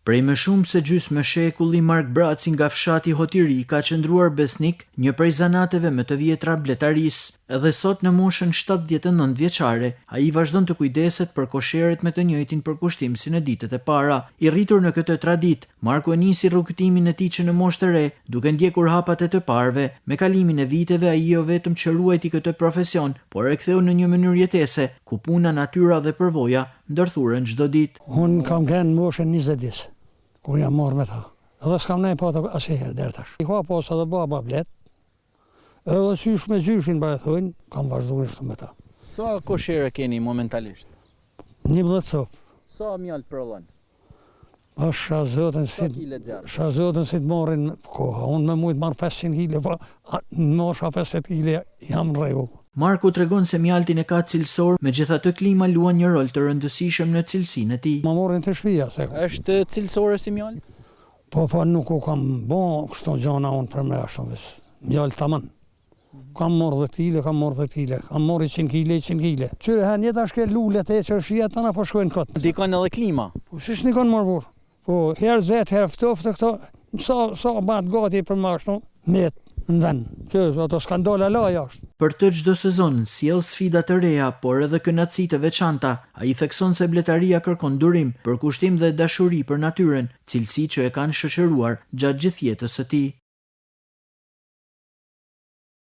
Prej më shumë se gjysmë shekulli, Mark Braci nga fshati Hotiri ka qëndruar besnik një prej zanateve më të vjetra bletarisë. Edhe sot në moshën 79 vjeçare, ai vazhdon të kujdeset për kosheret me të njëjtin përkushtim si në ditët e para. I rritur në këtë traditë, Marku e nisi rrugëtimin e tij që në moshë të re, duke ndjekur hapat e të parëve. Me kalimin e viteve ai jo vetëm që ruajti këtë profesion, por e ktheu në një mënyrë jetese, ku puna, natyra dhe përvoja ndërthuren çdo ditë. Unë kam qenë në moshën 20 vjeç, kur jam marrë me ta. Edhe s'kam nejt pa të asnjëherë deri tash. I ka pas edhe baba blet, edhe qysh me gjyshin për e thujnë, kam vazhdu kështu me ta. Sa koshere keni momentalisht? 11 copë. Sa mjaltë prodhon? Po sha zotin si sha zotin si të marrin koha. Unë me mujt marr 500 kg, po në mosha 50 kg jam në rregull. Marku tregon se mjaltin e ka cilësor, megjithatë klima luan një rol të rëndësishëm në cilësinë e tij. Ma marrin te shtëpia se. Është cilësore si mjaltë? Po po nuk u kam bo kështu gjana unë për me ashtu veç. Mjaltë tamam. Kam marrë 10 kg, kam marrë 10 kg, kam marrë 100 kg, 100 kg. Qyre hen jeta shkel lulet e që është jetë, po shkojnë kot. Ndikon edhe klima? Po si s'ndikon mor burrë? Po herë nxehtë, herë ftoftë këto, sa sa bëhet gati për më ashtu, met në vend. Që ato s'kan dalë ala jashtë. Për të çdo sezon sjell sfida të reja, por edhe kënaqësi të veçanta. Ai thekson se bletaria kërkon durim, përkushtim dhe dashuri për natyrën, cilësi që e kanë shoqëruar gjatë gjithë jetës së tij.